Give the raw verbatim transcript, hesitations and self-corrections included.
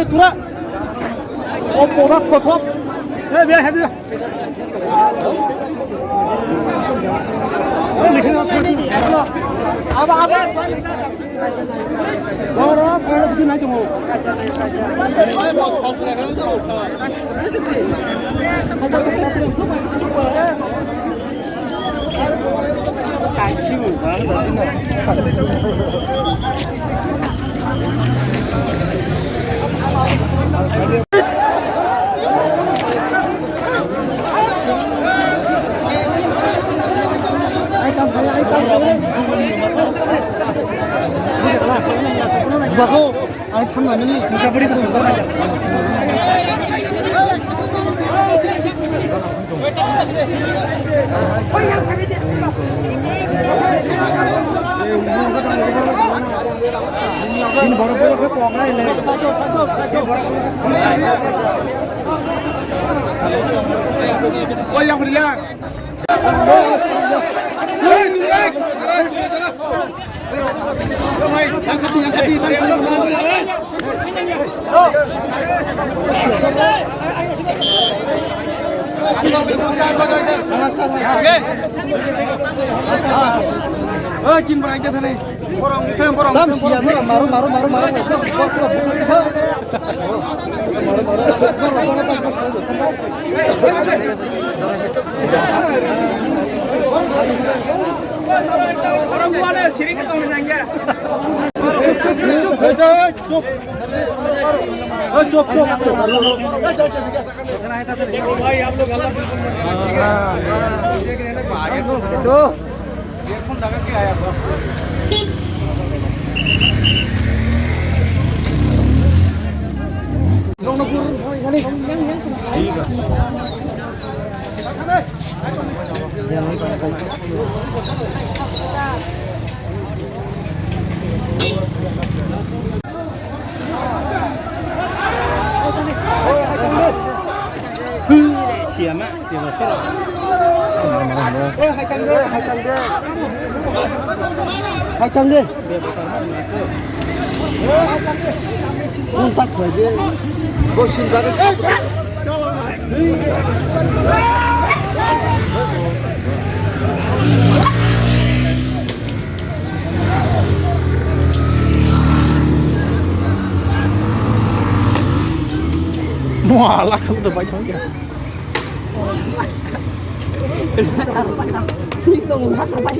Tura. O pora thotop. Eh, biya hadi. Aba, aba. Oro, oro, di nai tongo. Bago. Ang thangnani singkabri ko singkabri. Ini borok borok ko kok nai le. Oh, yang beriak. Oi, chin bwrang khe thani. Borok wngkhe, borok wngkhe, borok wngkhe. Maru, maru, maru, maru. Maru, maru. Borok wngkhe, siring khe tongwi nangya. Chop, chop, chop. देखो भाई, आप लोग अलग बिल्कुल मत कीजिए। हाँ। देख रहे हैं ना, आगे तो। तो। ये कौन लगा के आया हुआ? ठीक है। Siama, siama, siama. Hai tang de, hai tang de. Hai tang de. Nung tak bai de. Bo sin ba de. Mo ala thuk do bai thong kya. Tik dong, tak bai.